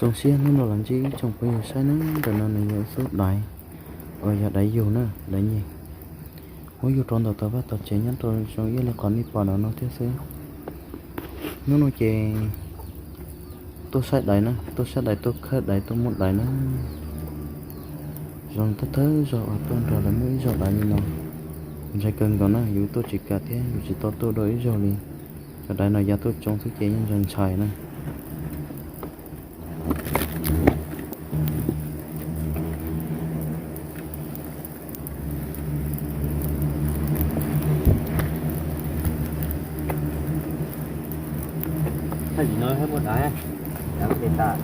Zoo siab hnub no los ntsib ib tsoom phooj ywg saib na, ntawm no nws yog ib xub daiv uas yog daiv yug na, daiv nyeg. Muab yug rau ntawm tog vaj tog tsev nyob rau zoo ib yam li qhov nej pom ntawm no thiab xwb. Hnub no ces tuaj saib daiv na, tuaj saib daiv, tuaj khawb daiv, tuaj muab daiv na. Zoo thawj thawj zaug uas tuaj nrog lawv muaj ib zaug daiv li no. Ntshai kawg nkaus na, yus tuaj tsis kam thiab yus tsis tau tuaj dua ib zaug li. Cov daiv no yav tuaj tsoo xwb ces yeej ntshai ntshai na. Thaj sim no muaj daiv, daiv tes tas.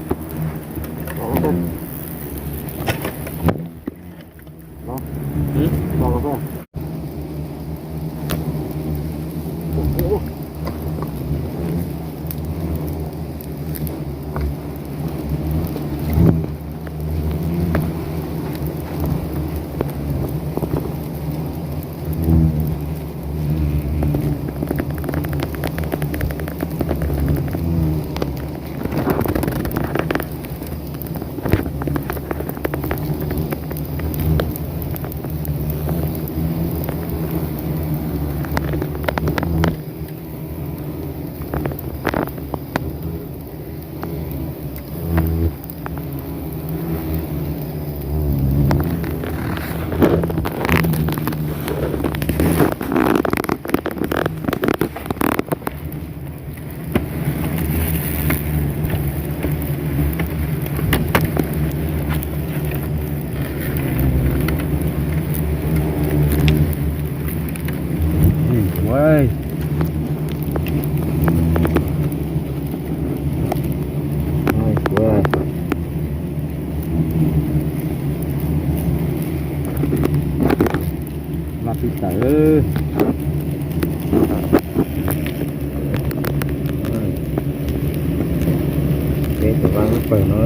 Vaj pib tawm. Peb tus vaj lub pawg no.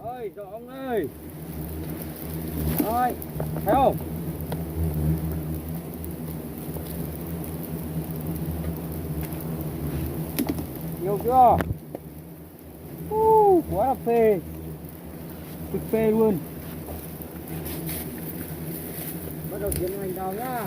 Ơi, giọng ông ơi. Ơi, thấy không? Nhiều chưa? Uh, quá là phê. Cực phê luôn. Bắt đầu tiến hành đào nhá.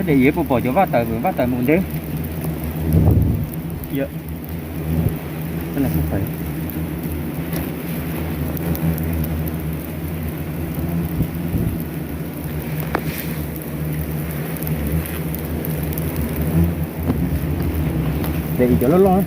Ces yus puas pom cov vaj tawm, vaj tawm mus nteb. Ces cov loj loj.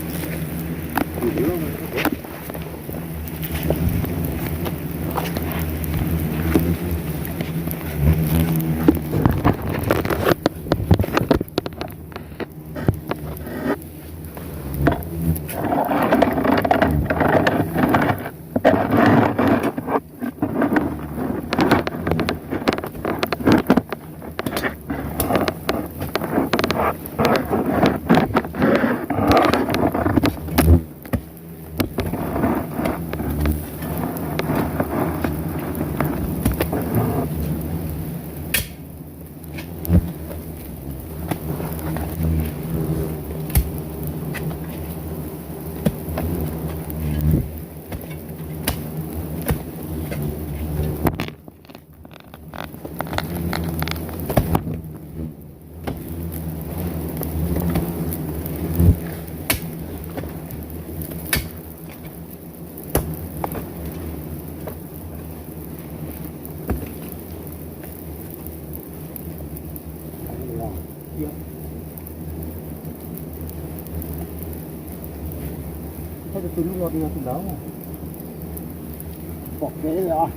Pom kev os.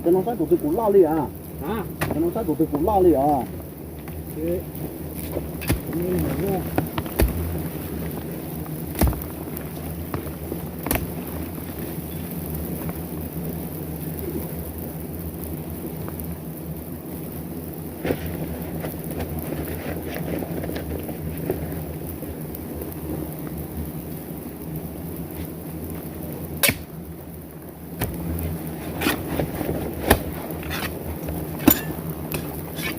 Cov no saib tus twg puas loj li as. Cov no saib tus twg puas loj li as.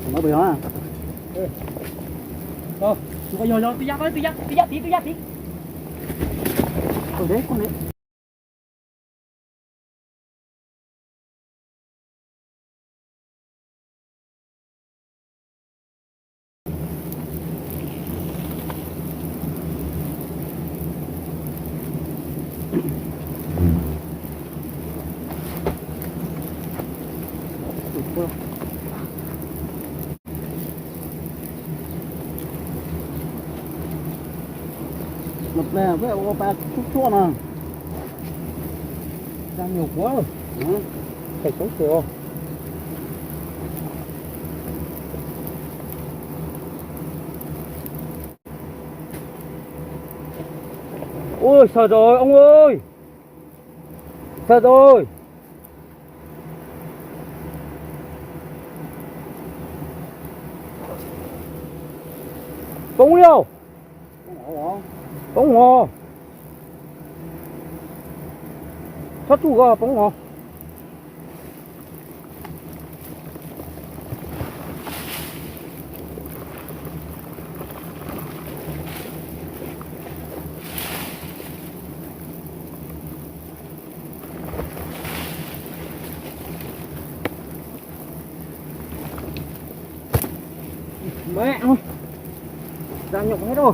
Tus no puas yog? Tus no yog, yog, twb yaj, twb yaj, twb yaj tid, twb yaj tid. Los pleg peb ua pa tsuj tsuaj no. Tsa nyuag kuav, pem coob xwb. Ui, sawv rau oo, sawv rau. Poob li os. Poob os. Txhob tsuj ko, poob os. Mẹ ơi, da nhộng hết rồi.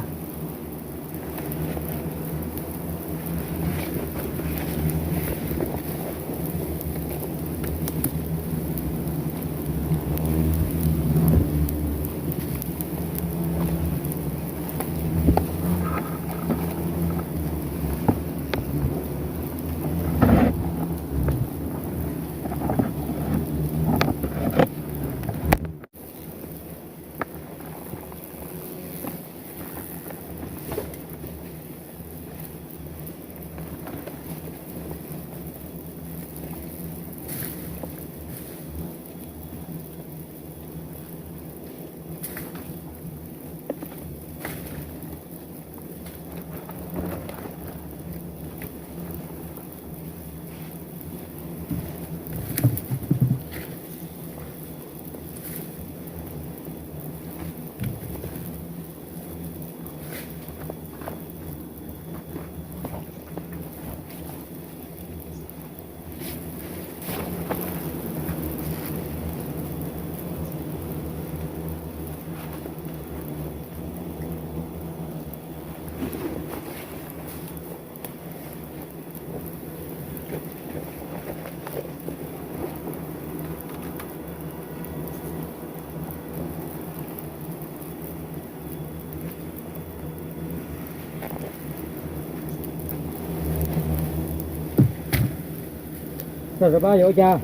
Txog rau pab yuav ua cas?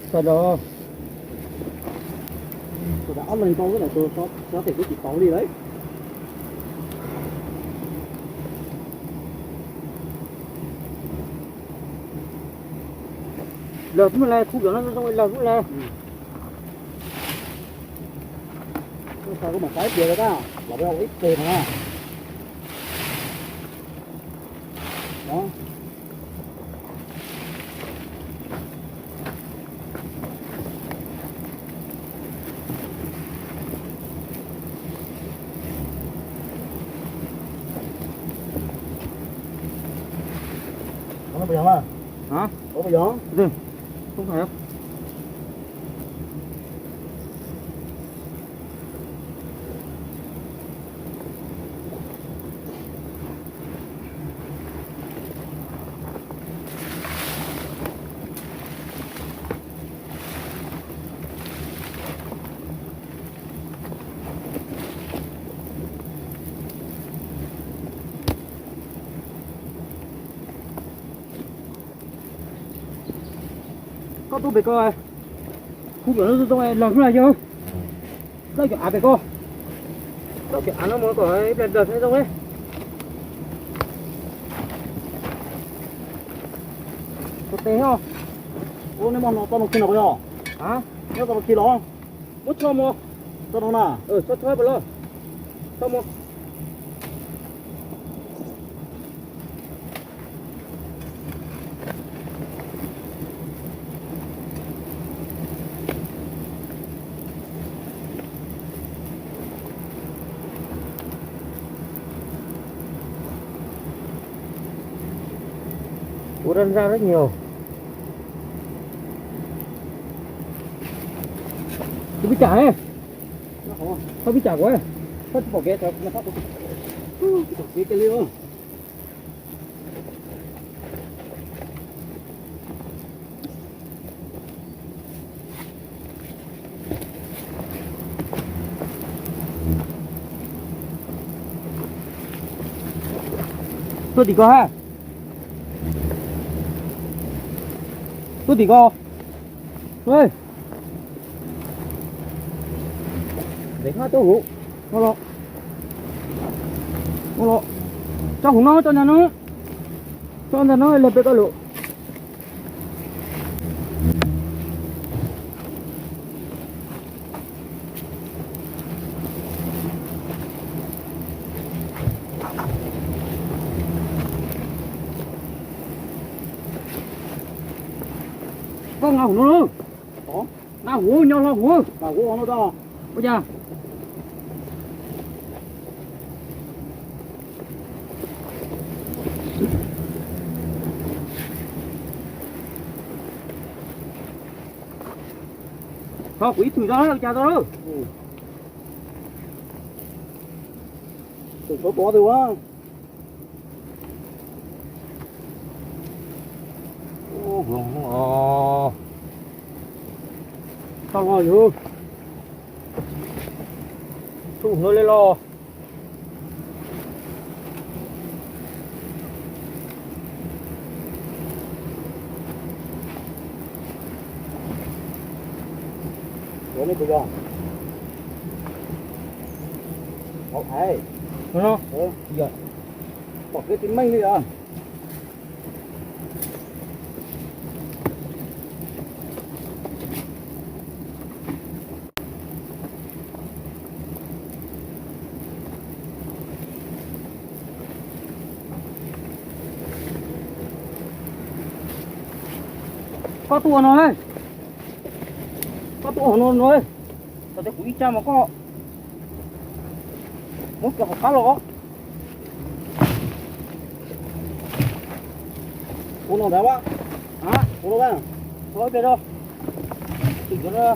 Txog rau. Ob leeg tau xwb, txog tej kuv tsis tau li lawm. Lawg xwb le, khub cov no zoo zoo lawg xwb le. Koj mam xav ib pliag rau, los ua ib teg no na. Ua puas yog na? Hả? Ua puas yog? Gì? Không phải đâu. Koj tuaj pem ko, kuv cov no zoo zoo lawg xwb na yog. Txawj cov av pem ko, txawj cov av no mus kom ib pliag lawg thiaj zoo li. Tus tes os. Ua nej moj no tau no khi no yog? Nyob tau no khi los? Muab tso mus. Tso no na. Tso tso pem los. Tso mus. Ua rag nraj rất nhiều. Tus pib tsam, tau pib tsam kuv, koj tsis pom kev, tsis pom kev kiag li. Tuaj tim ko ha. Tuaj tim ko. Ntev hab tuaj hauv no los, no los, tso hauv no, tso ntawm no, tso ntawm no lawm pem koj lawm. Koj nqa hauv no lauj. Nqa hauv, nyob hlo hauv. Ua cas? Tso kuv ib tug tso, ua cas tso lauj. Tus tod tus ua. Tau los yus. Tsuj no li los. Ua li puas yog? Hauv thaiv. Yog. Pom kev tsis meej li os. Koj tuaj no, koj tuaj no no, txog tej kuv ib tsab mas koj muab kiag hauv qab los. Ua no ntag, ua no, ib pliag rau, tim no.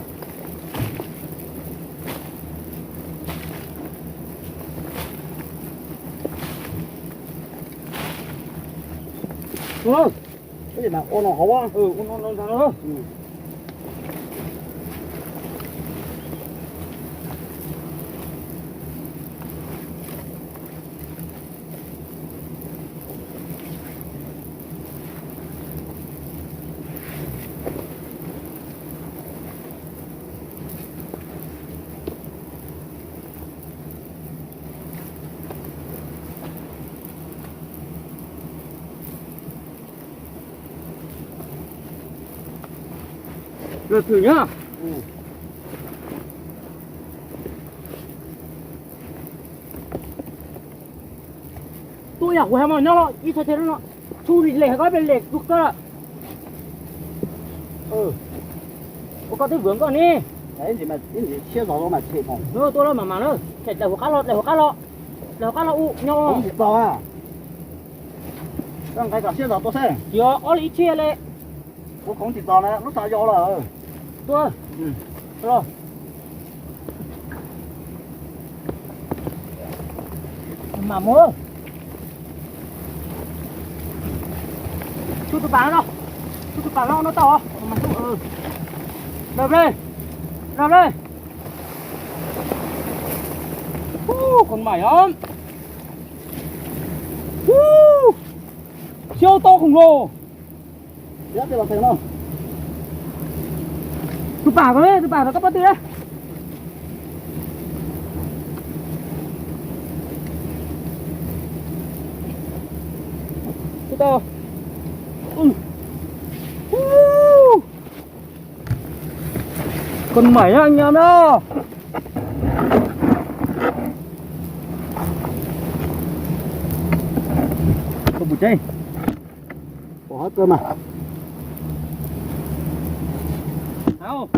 Ua no hauv, ua no ntag no. Thwm nyob. Tuaj yog kuv hais mas nyob los ib txhais tes no, tsuj li les hais koj pliag les tsuj koj. Ua koj twb vwm koj ne. Tuaj los mam mam na, daim hauv qab los, daim hauv qab los, daim hauv qab los u nyob. Tsis txog, nqa kom siab zog tuaj xwb. Yog ob li ib txhiab li. Kuv khoov tsis txog na, lub xav yau lawm. Tuaj los. Mam mus. Tsuj tus pas no, tsuj tus pas no no tau. Los li, los li. Con mày lắm. Siêu to khổng lồ. Tus pam ko, tus pam ko koj pab twg? Tus tau. Con mày á, anh em nhá. Không bụt đây. Bỏ hết cơ mà. Tháo.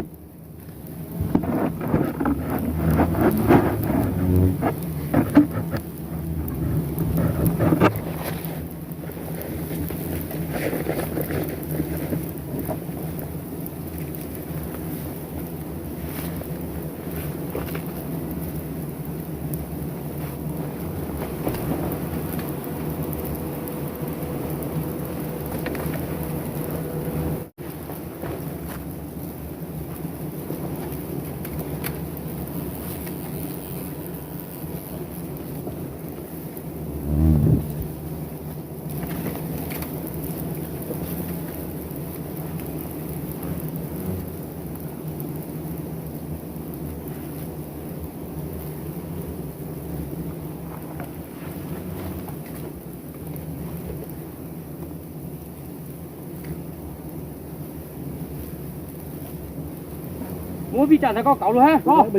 Muab vij tsam ntawd koj kauv lug hab. Muab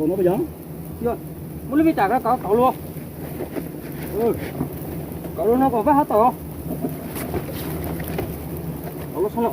lub vij tsam ntawd koj kauv lug. Kauv lug no kom vaj hab tawm. Kauv lug no.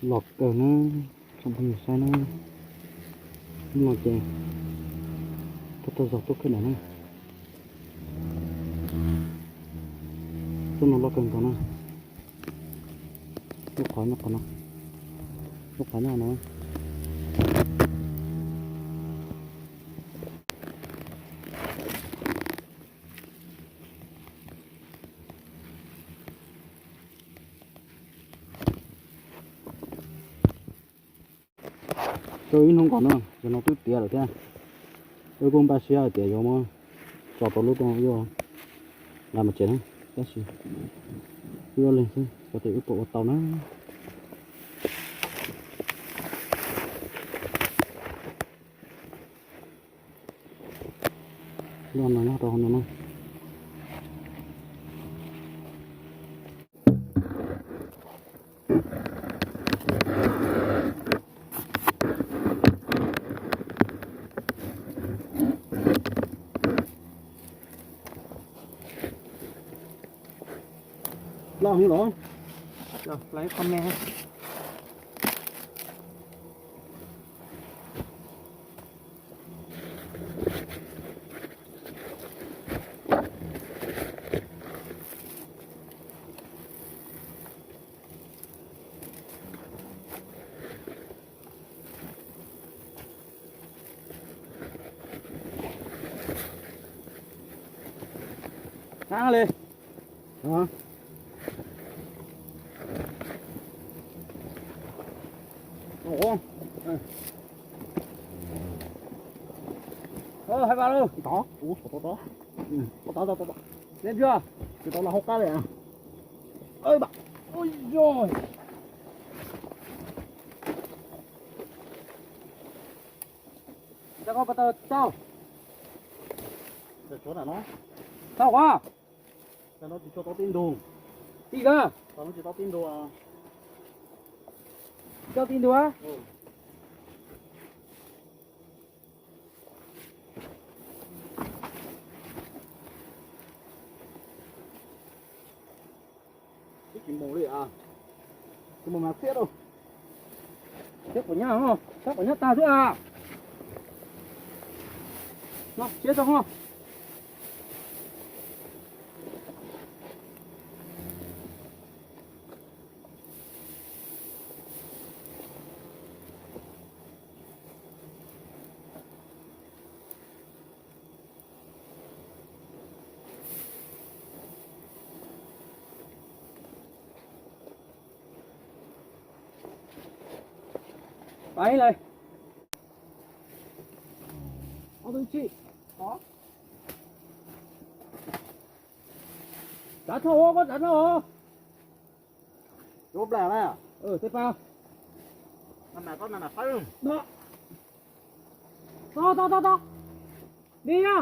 Los kawg na, tsoom phooj ywg saib na, hnub no ces tuaj tau zog tuaj khwb ntawm na, tuaj no loj kawg nkaus na, lub qhov nyob qhov no, lub qhov nyob no. Tau ib hnub nkaus no, zaum no twb tiav lawm thiab. Wb kuj npaj siab hais tias yuav muab tso rau lub rooj yuav nqa mus tsev na, tab sis wb ob leeg xwb xyov tias wb puas ua tau na. Lub no nyob rau hauv no na. Loj heev los? Nab li. Hais vas lawm. Tod, tod, tod, tod. Tod, tod, tod, tod. Neb ntsia, tsis tau los hauv qab li. Ua, ua yog. Tau, tau, tau. Tau, tau. Tij, tau tij ntug. Tij ntug. Tij ntug. Twb tsis mus li a. Tsis mus mas txiab rau. Txiab quav nyab, txiab quav nyab tag xwb a. No, txiab tso ho. Pais lawm. Ob tug tsi. Tsav dhau, koj tsav dhau. Tej pas. Tod, tod, tod, tod, tod. Li na.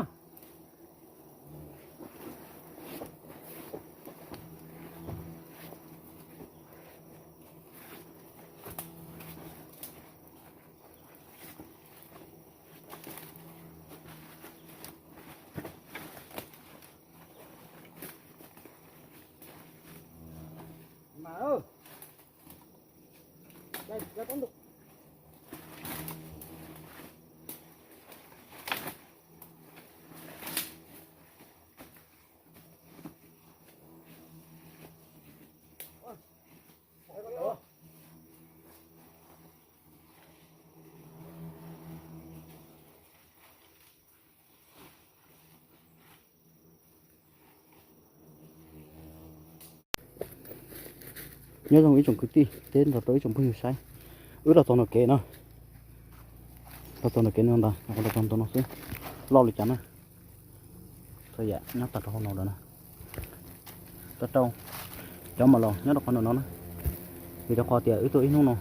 Nyob zoo ib tsoom kwv tij thiab nrog rau ib tsoom phooj ywg saib, wb los txog nram kev no, los txog nram kev no ntag, los txog ntawm no xwb, loj li cas na. Txhua yam nyob tag rau hauv no lawm na. Rau rau cov mam los nyob rau qhov no no na, vim rau qhov tias wb tuaj ib hnub no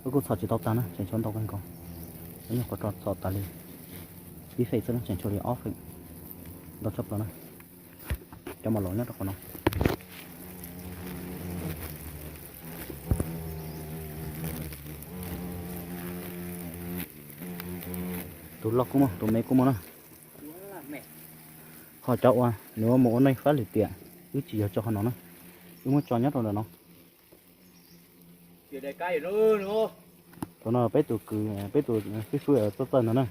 wb kuj txhom tsis tau tag na, tseem tshuav ntau kawg nkaus. Wb nyuam qhuav tso txhom tas li ib feem xwb na, tseem tshuav li ob feem ntau tshaj plaws na. Cov mam los nyob rau qhov no. Tus loj kuj muaj, tus me kuj muaj na. Ho cov uas nws mus ua neej fab lwm tiam, wb tsis yog tso qhov no na, wb muab tso nyob rau ntawm no. Tus no peb tus kwv, peb tus xib fwb txawj txawj ntawd na.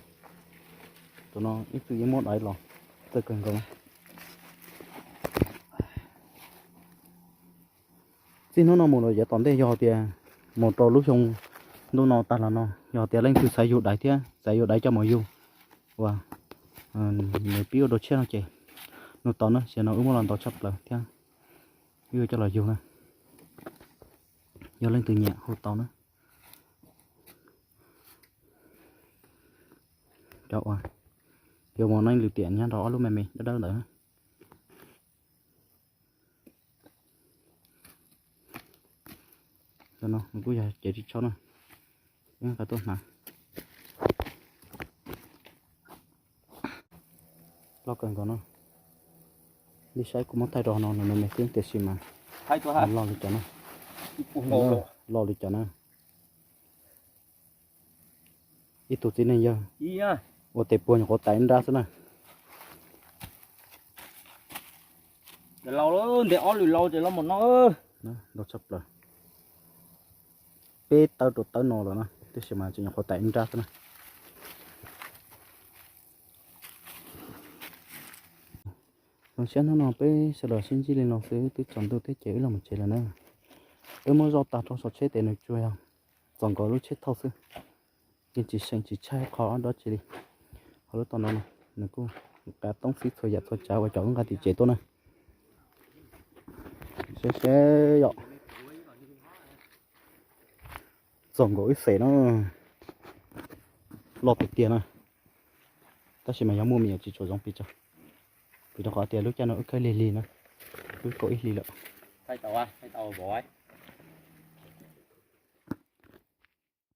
Tus no ib txwm yeej muab daiv los txawj kawg nkaus. Txij hnub no mus los yav tom ntej yog tias mus rau lub xyoo ntuj no tag los no yog tias leej twg xav yug daiv thiab xav yuav daiv coj mus yug uas nws pib ua dua tshiab no ces nug tau na, xyoo no wb muab los ntau tshaj plaws thiab wb yuav coj los yug na. Yog leej twg nyiam hu tau na. Cov uas yuav mus neej lwm tiam nyob rau ob lub me me dawb dawb ntawd na. Cov no nws kuj yog cev ris tsho na, qa tuaj hnav. Loj kawg nkaus no. Li saib kuv muab thaij rau no nws me me xwb tiam sis mas loj li cov na. Loj li cov na. Ib tug txiv neej yawg ua tes puag nyuam qhuav tais ib nrab xwb na. Nte ob lwm lau ces los mus no. Ntau tshaj plaws. Peb tawb rau tawb no lawm na, tab sis mas tseem nyuam qhuav tais ib nrab xwb na. Zoo siab hnub no peb sawv daws sib ntsib li no xwb twb tsaus ntuj thiab ces wb los mus tsev lawm na. Wb muab zoj tag rau saum tsheb tes nws tsuas yog txaus nkaus lub tsheb thauj xwb, yeej tsis seem tsis tshaib qhov dab tsi li. Ho lub tau no nws kuj qab toob xwb txhua yam txhua tsav uas cov wb nqa tim tsev tuaj na. Seb seb yom. Txaus nkaus ib xeem na, loj tiag tiag na, tab sis mas yog muaj me nyuam tsis tshua zoo pes tsawg, vim rau qhov tias lub caij no wb khawb lig lig na, wb kaum ib hlis lawm.